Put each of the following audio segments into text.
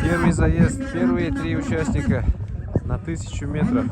Первый заезд, первые три участника на 1000 метров.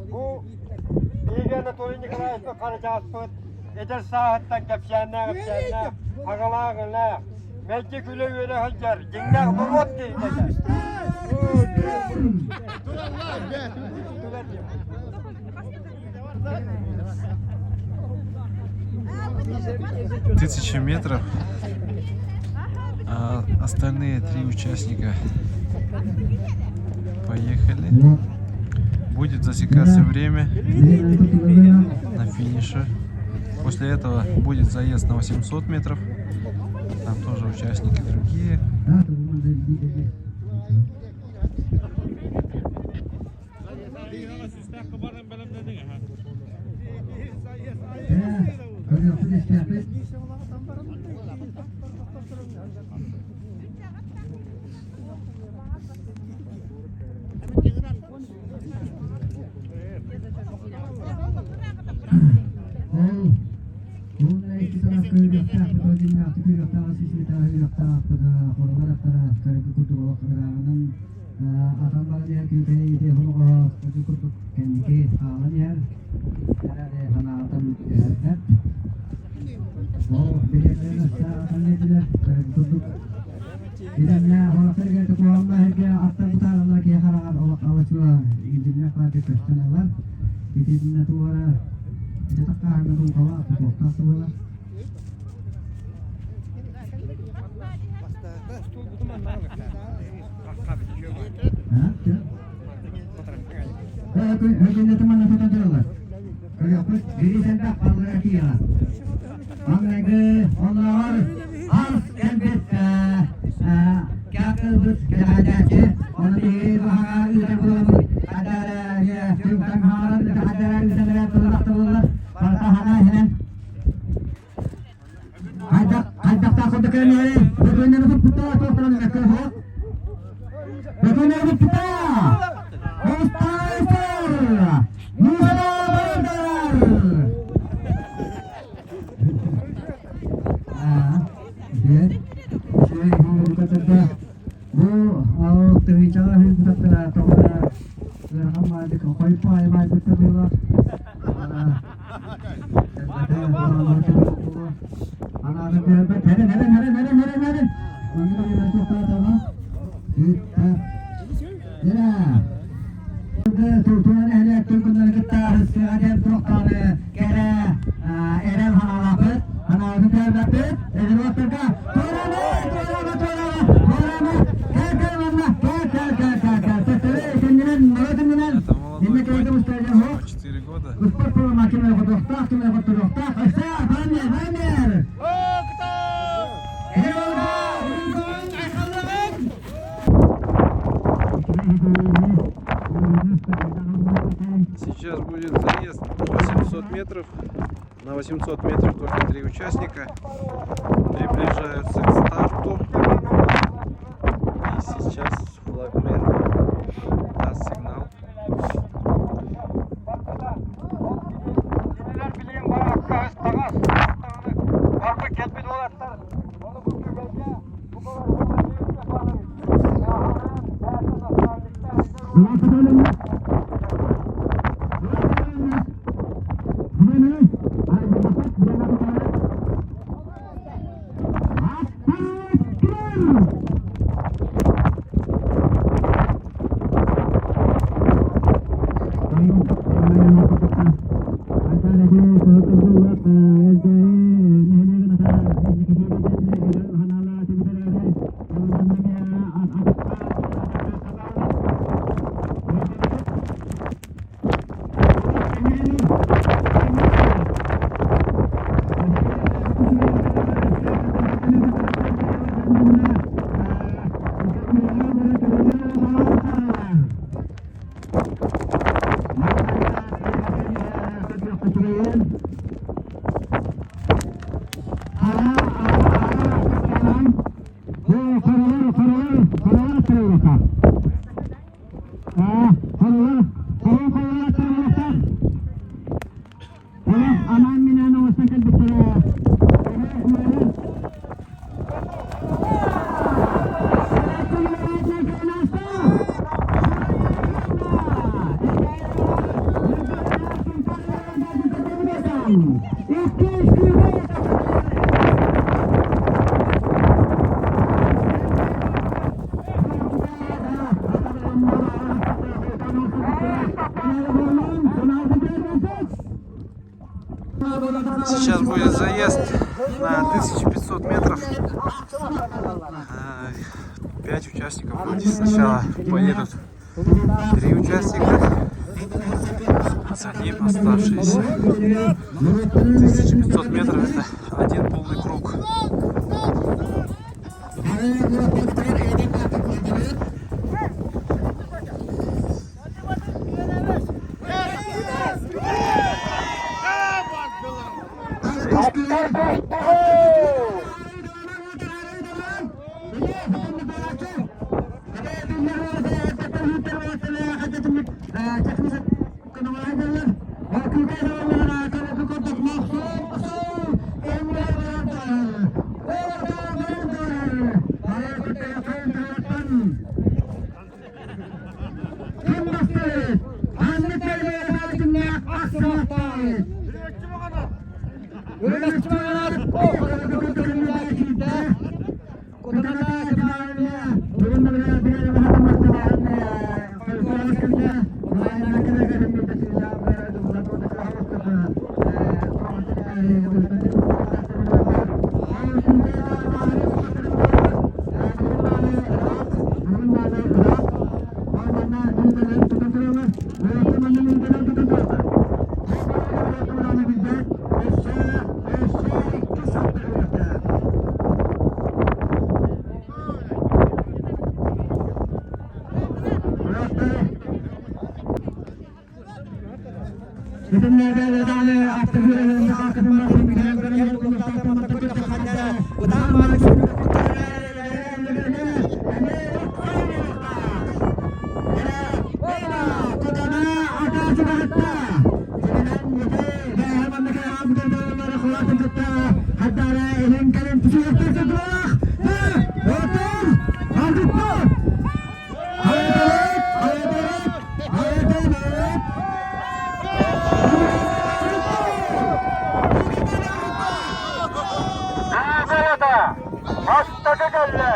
Бу биһиги Анатолий Николаевич Харачааспыт эдэр сааһыттан кэпсээннээх ипсээннээх, аҕалаах ылаах, мэлдьи күлэ-үөрэ сылдьар дьиҥнээх норуот киһитэ этэ. Тысяча метров. А остальные три участника поехали. Будет засекаться время на финише. После этого будет заезд на 800 метров. Там тоже участники другие. Атын баран иһэр күүкэйи ити хоноҕоһо ити курдук кэнники хаалан иһэр. Эрээри санаатын түһэрбэт. Ол бириэмэлэрин өссө атын диэтилэр. Курдук Итиннэ холоктарга тутуһалла иһэргэ аттар бутаараллар киһи хараҕар олох алачуа дьиҥнээх баардык көстөн ылар. Итиннэ туора ити таххааһыҥҥа дулҕалаах тутуохтаах тылылар. Өкүннэтэ манна тутан тураллар. Көрүөхпүт, бири сэлбэх баллара тиийэҕэ. Маҥнайгы оннооҕор арс кэлбит кякылбыт кэлэхээдээччи, ону биһиги баһаҕа ыытар буоламмыт, хадара түҥтаҥ хаалан хадара ыытан тыллахтыллар, барыта хана иһинэн Хайдах хайдахтаах курдук кэлэн Бөкөннөрү туппута туохтаран эмэккэ суох. Бөкөннөрү туппута! Устайсар! Муусана барандар! Бу ал тыһыынчаҕа сылдьыбыттара тоҕо эрэ ыарахан баайдык хойуппа баайбыттар быһыылаах. Это молодой конь, всего 4 года. Сейчас будет заезд 800 метров. На 800 метров только три участника приближаются к старту. И сейчас флагмен даст сигнал. Кинилэр билигин бары аккаһыс таҥас, барбыт кэлбит уолаттар. Ону бу түгэҥҥэ бу Сейчас будет заезд на 1500 метров. Пять участников будет. Сначала поедут три участника, за ним оставшиеся. 1500 метров это один полный круг. Куукалата бастакы кэллэ.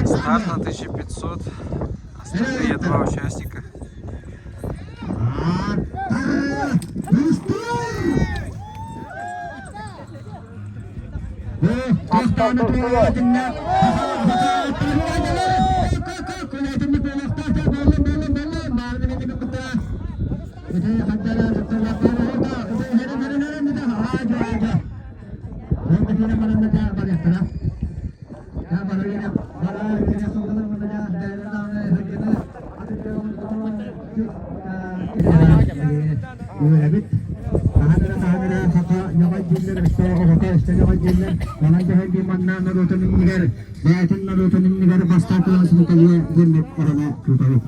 Старт на 1500. Остальные два участника. Үөрэбит. Хаһан хаһан эрэ хата ньоҕой дииллэр, өстөөҕө хото өстө ньоҕой дииллэр. Онон дьэһэлдии манна норуотун иннигэр, бэйэтин норуотун иннигэр бастаан кылаасыны кэлиэ диэммит эрэнэ күүтэбит.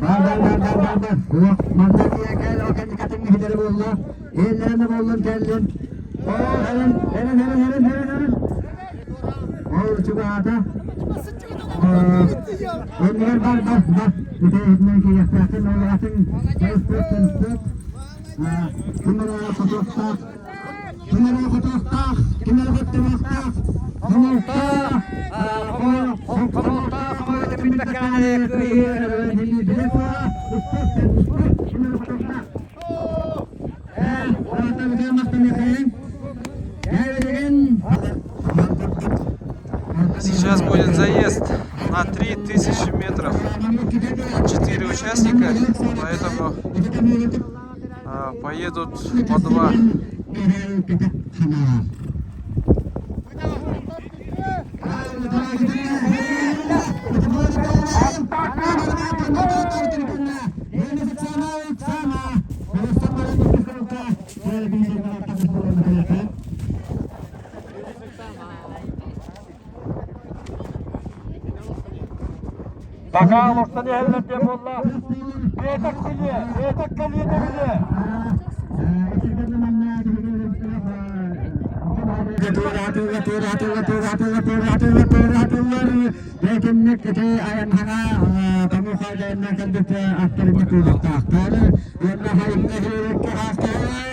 Бар бар бар бар бар бар. Уох, манна тиийэн кэл, ол кэнникатын иһилэри буолла. Иһиллэрин буоллун кэллин. Оо, эрэн, эрэн, эрэн, эрэн, эрэн, эрэн. Ол чугаата. Өннүгэр бар бар бар. Ити иһитинэн киириэхтээххин, ол атын спорт спорт. Ким эрэ хотуохтаах, ким эрэ хотуохтаах, ким эрэ хотторуохтаах. Хомолтоох, хомолтоох Сейчас будет заезд на 3000 метров. Четыре участника, поэтому поедут по два. Бакаал устан иһэллэр диэн буолла. Биэтэк билиэ, биэтэк кэлиэ да билиэ.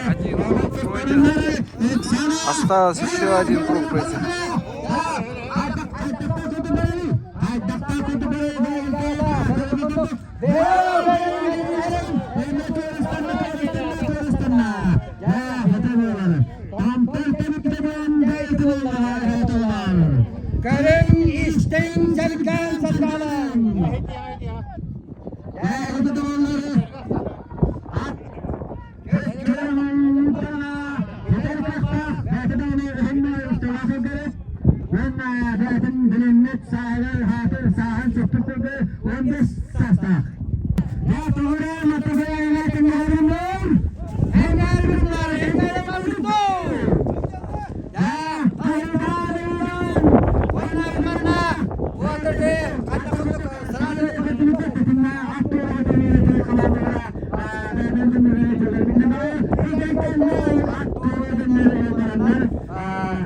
Один круг пройден. Осталось еще один круг пройти. Көрүҥ, истиҥ, сэргээн сатаалаҥ.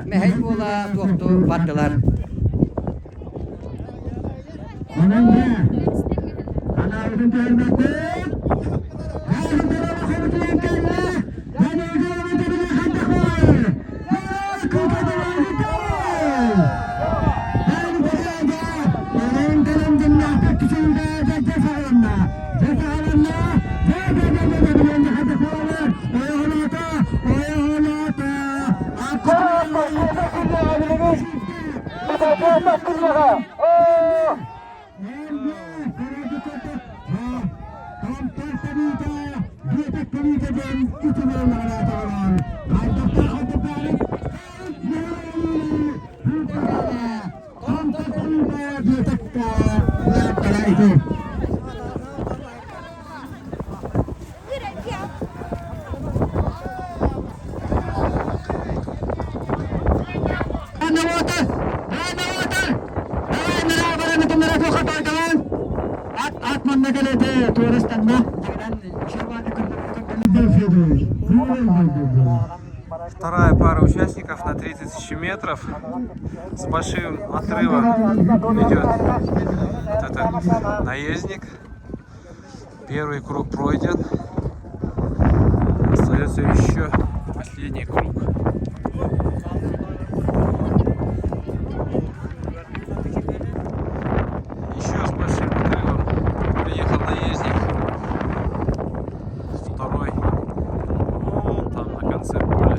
Мэһэй буола туохтуу бардылар. Вторая пара участников на 3000 метров с большим отрывом идет вот этот наездник. Первый круг пройден. Остается еще последний круг. Еще с большим отрывом приехал наездник. Второй. Вон там на конце поля.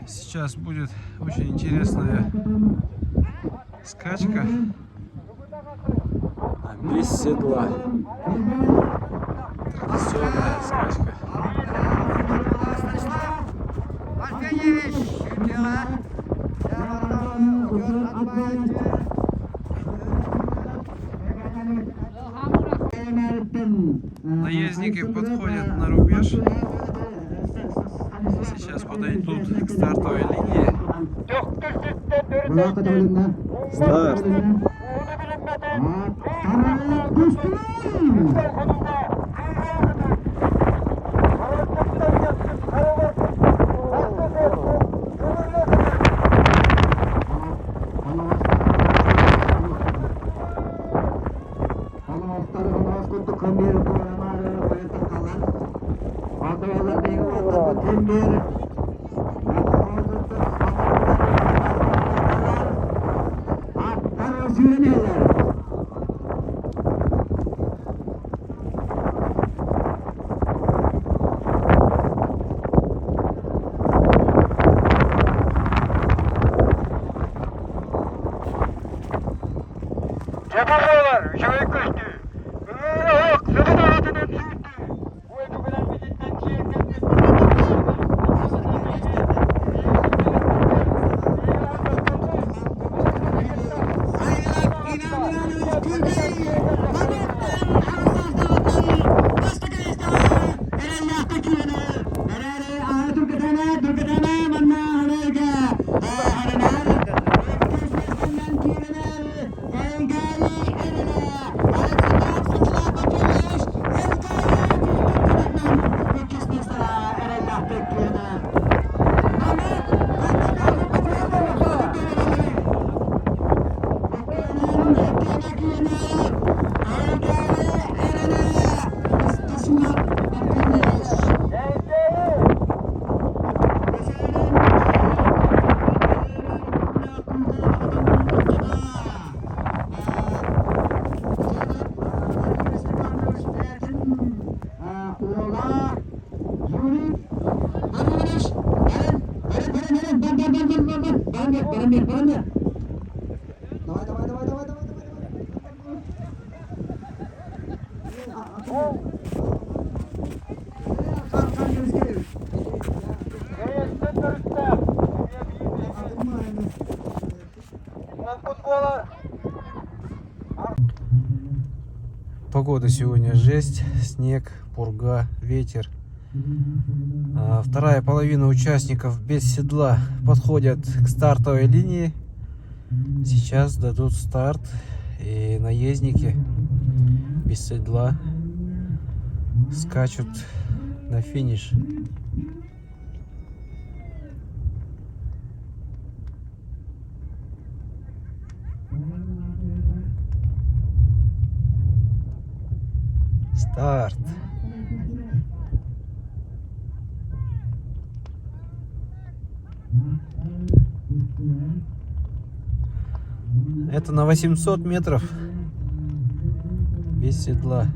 Сейчас будет очень интересная скачка без седла. Традиционная скачка. Парфеньевич, дела. Наездники подходят на рубеж. Сейчас подойдут к стартовой линии. Старт. Дьэ бу буолар, үчүгэй көстүү. Ыҥыыра суох, сылын аҕатынан сүүрдүү. Уойгубунан билиттэн киэргэммит Бэйэттэн төрүттээх, эмиэ биир биһиги уолбут буолар. Погода сегодня жесть, снег. Пурга, ветер. Вторая половина участников без седла подходят к стартовой линии. Сейчас дадут старт, и наездники без седла скачут на финиш. Старт. Это на 800 метров без седла.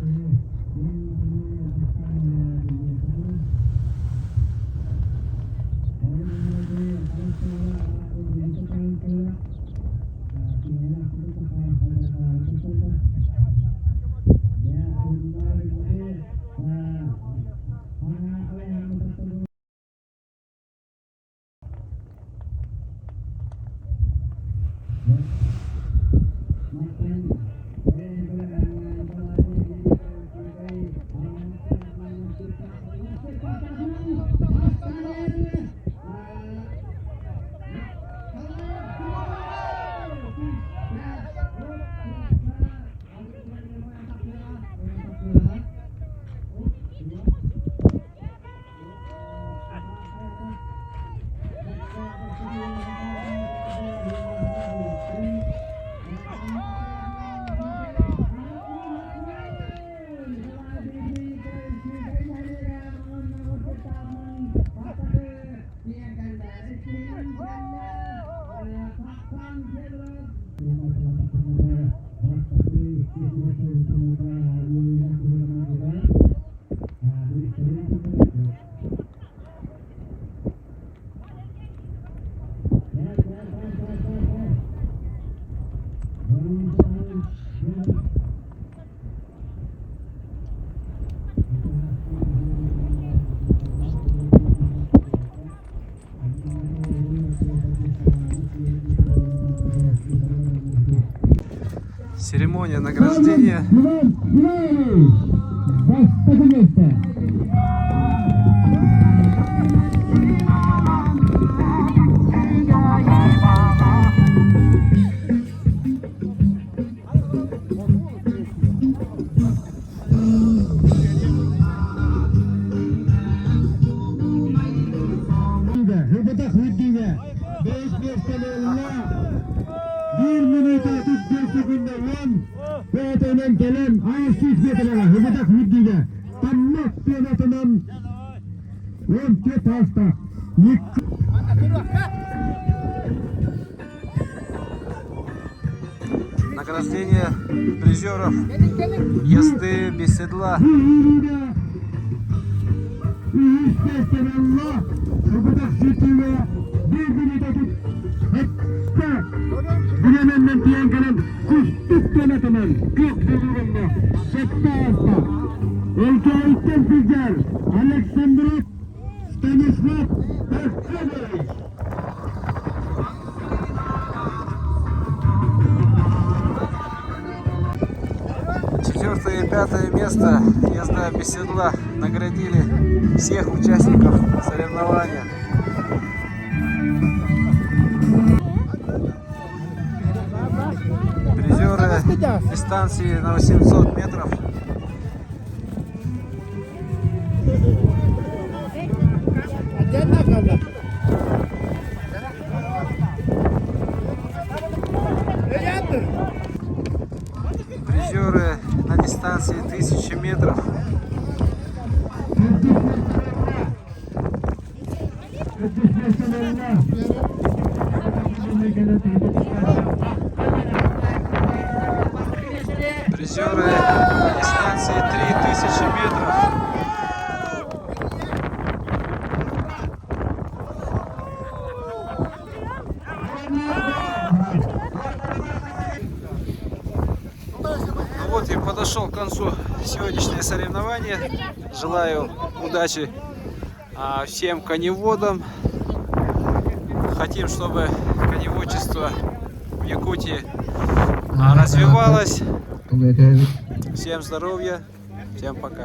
Церемония награждения. Hıbıda Hüddine 5 миэстэлээх 1 минута 35 секунда он Бэйэтинэн кэлэн 800 метрга Хыбыдах Хүддигэ Таммах пенатынан 14 ааста. Награждение призеров езды без седла. Үһүс миэстэлээх Хыбыдах Хүддигэ 1 минута Бириэмэнэн тиийэн кэлэн кустук пенатынан күөх болууганна сэттэ ааста. Өлкөөйүттэн сылдьар Александров Станислав Аркадьевич. Четвертое и пятое место езда без седла наградили всех участников соревнования. Призеры дистанции на 800 метров. Призеры на дистанции 1000 метров. Призеры на дистанции 3000 метров. Ну вот и подошел к концу сегодняшнее соревнование. Желаю удачи всем коневодам. Хотим, чтобы коневодчество в Якутии развивалось. Всем здоровья, всем пока.